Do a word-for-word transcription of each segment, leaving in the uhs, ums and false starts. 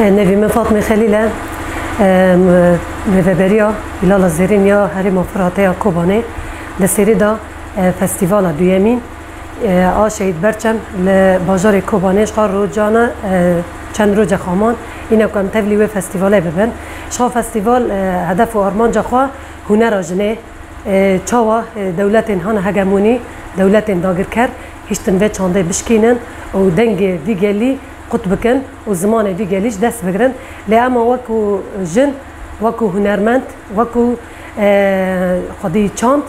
Nevî min Fatmê Xelîl e. Em, Rêveberiya Hilala Zêrîn ya Herêma Firatê ya Kobanê di sêrê de, e, festîvala duyemîn, e, a Şehîd Berçem li bajarê Kobanê ji xwe rojane, e, çend roce xaman îne ku em tevlî wê festîvalê bibin. Ji xwe festîval, e, hedef û armanca xwe hunera jinê, e, çawa, e, dewletên hana hegemonî, dewletên dagirker hiştin vê çandê bişkînin û dengê vî gelî qut bikin û zimanê vî gelî ji dest bigirin. Lê ema wekû jin, wekû hunermend, wekû, e, xwedî çand,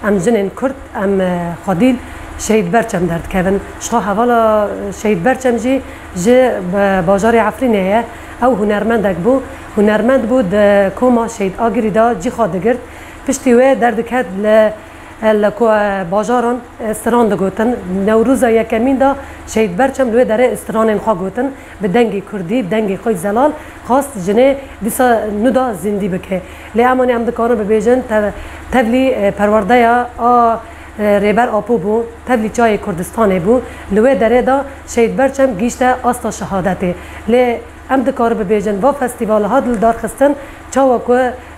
em jinên Kurd, em, e, xwedî Şehîd Berçem derdikevin. Ji xwe hevala Şehîd Berçem jî ji, e, bajarê Efrînê ye. Ew hunermendek bû. Hunermend bû, di koma Şehîd Agirî de cî xwe digirt. Piştî wê derdiket li, li ku, e, bajaran, e, stran digotin. Newroza yekemîn de Şehîd Berçem li wê derê stranên xwe gotin. Bi dengê kurdî, bi dengê xwe zelal xwest jinê dîsa nû da zindî bike. Lê emanî em dikarin bibêjin, te-, tevlî, e, perwerdeya a, e, Rêber Apo bû, tevlî çayê Kurdistanê bû. Li wê derê de Şehîd Berçem gihîşte asta şehadetê. Lê em dikarin bibêjin, va festîvala hat li dar xistin, çawa ku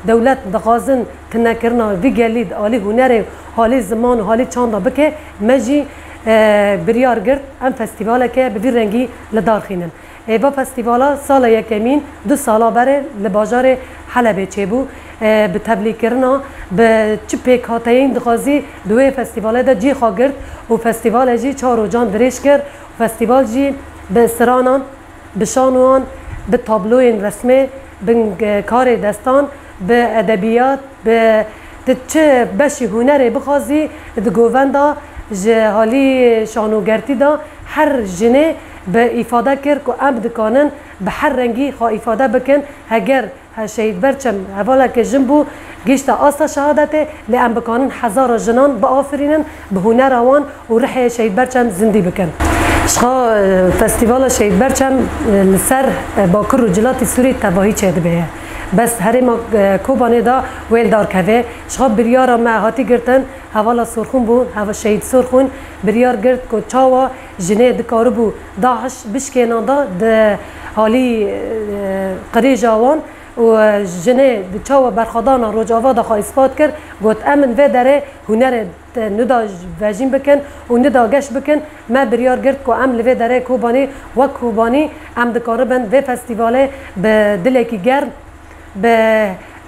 dewlet dixwazin tunekirina vî gelî di alî hunerê, halî ziman û halî çanda bike, me jî, e, biryar girt, em festîvaleke bi vî rengî li dar xînin. Ê, va festîvala sala yekemîn du sala berê li bajarê Helebê çêbû. E, bi tevlîkirina, bi çi pêkhateyên dixwazî di wê festîvalê de cî xwe girt û festîvalê jî çar rocan dirêj kir. Festîval jî bi stranan, bi şanoyan, bi tabloyên resmê, bi, e, karê destan, bi edebiyat, bi, di çi beşî hunerê bixwazî, di govenda ji halî şanogertî de her jinê bi îfade kir ku em dikanin bi her rengî xwe îfade bikin. Heger he Şehîd Berçem hevaleke jin bû, gihîşte asta şehadetê, lê em bikanin hezara jinan biafirînin bi hunera wan û rihê Şehîd Berçem zindî bikin. Ji xwe, e, festîvala Şehîd Berçem, e, li ser, e, Bakur û Cilatî Sûrî tevahî çêdibe ye. Bes herêma, e, Kobanê de wê li dar keve. Ji xwe biryara me hatî girtin, hevala Sorxûn bû, heva Şehîd Sorxûn biryar girt ku çawa jinê dikaribû DAIŞ bişkênan de di alî, e, qirêja wan û jinê di çawa berxwedana Rojava de xwe îspat kir, got, em in vê derê hunerê te nida vejîn bikin û nida geş bikin. Me biryar girt ku em li vê derê Kobanî, wek Kobanî, em dikaribin vê festîvalê bi dilekî germ, bi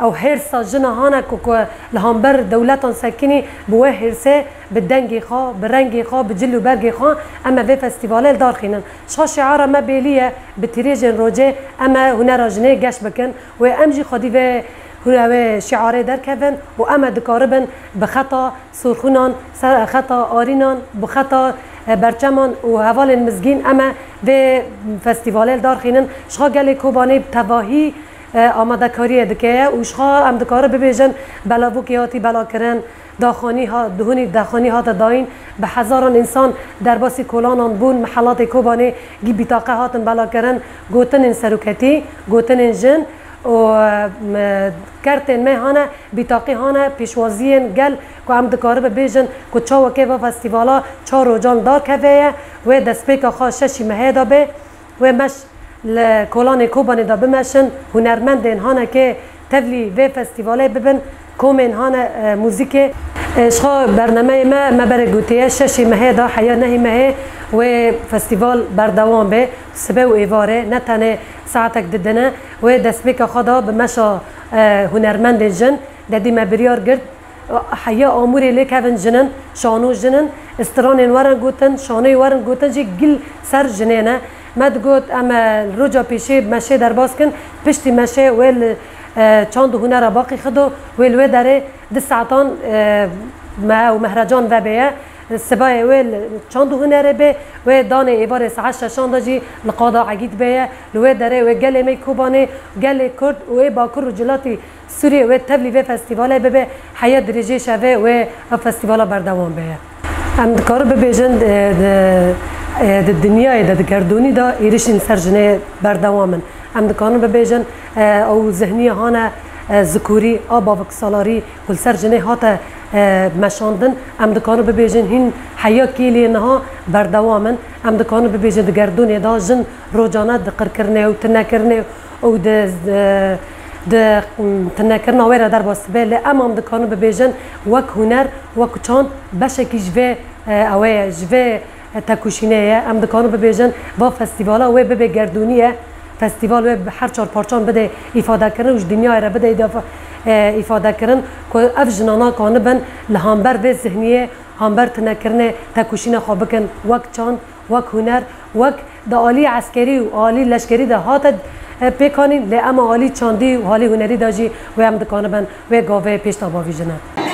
ew hêrsa jina hane ku, ku li hember dewletan sekinî, bi wê hêrsê, bi dengê xwe, bi rengê xwe, bi cil û bergê xwe, em ê vê festîvalê li dar xînin. Şa şiara me bêlî ye, bi tîrêjên rojê em ê hunera jinê geş bikin. Wê em jî xwedî vê hune wê şiarê derkevin û em ê dikaribin bi xeta Sorxûnan, ser xeta Arînan, bi xeta, e, Berçeman û hevalên Mizgîn em ê vê festîvalê li dar xînin. Ji xwe gelê Kobanê bi tevahî, e, amadekariyê dike ye û ji xwe em dikarin bibêjin, belavokê hatî belakirin, daxanî ha-, duhunî daxanî hate dayîn, bi hezaran însan derbasî kolanan bûn, mihelatê Kobanê gî bîtaqe hatin belakirin, gotinên seroketî, gotinên jin û, e, kertên me hane, bîtaqî hane, pêşwaziyên gel ku em dikaribin bêjin ku çawekê va festîvala çar rocan dar keve ye, wê destpêka xwe şeşî mehê de bê, wê meş li kolanê Kobanê de bimeşin, hunermendên hanekê tevlî vê festîvalê bibin, komên hane, e, muzîkê. E, ji xwe bernameyê me, me berê gotiye, şeşê mehê de heya nehê mehê wê festîval berdewam be, sibe û êvarê, ne tenê saetek didine, wê destpêka xwe da bi meşa, e, hunermendên jin, dedî me biryar girt, heya amûrê lê kevin jinin, şano jinin, stranên werin gotin, şanoyê werin gotin jî gil ser jinê ne. Me digot, em, e, li roja pêşê meşê derbas kin, piştî meşê wê li, e, çand û hunera Baqî Xido, wê li wê derê di saetan, e, me û mehrecan vebêye. Sibayê wê li çand û hunerê bê, wê danê êvarê saet şeşan de jî li qada Egîd bêye. Li wê derê wê gelê me Kobanê, gelê Kurd û wê Bakur û Cilatî Sûriyê wê tevlî vê festîvalê bibe, heya dirêjê şevê wê ev festîvala berdewam beye. Em dikarin bibêjin, e, di, e, di dinyayê de, di gerdûnî de êrişên ser jinê berdewam in. Em dikarin bibêjin, e, ew zihniya hane, e, zikurî, a baviksalarî ku li ser jinê hate e, meşandin, em dikarin bibêjin hîn heya kêliyê niha berdewam in. Em dikarin bibêjin di gerdûnê de jin rocane di qirkirinê û tinekirinê û di, e, di, m, tinekirina wê re derba sibê, lê em, em dikarin bibêjin wek huner, wek çand beşekî ji vê, e, ew ê ye, ji vê tekoşînê ye. Em dikarin bibêjin va festîvala wê bibe gerdûnî ye. Festîval wê bi her çar parçan bide îfadekirin û ji dinyayê re bide îdafa-, e, îfadekirin ku ev jina nakanibin li hamber vê zihniyê, hamber tinekirinê tekoşîna xwe bikin wek çand, wek huner, wek di alî eskerî û alî leşkerî de hate, e, pêkanîn, lê em alî çandî û alî hunerî de jî wê em dikanibin wê gavê pêş de bavîjine.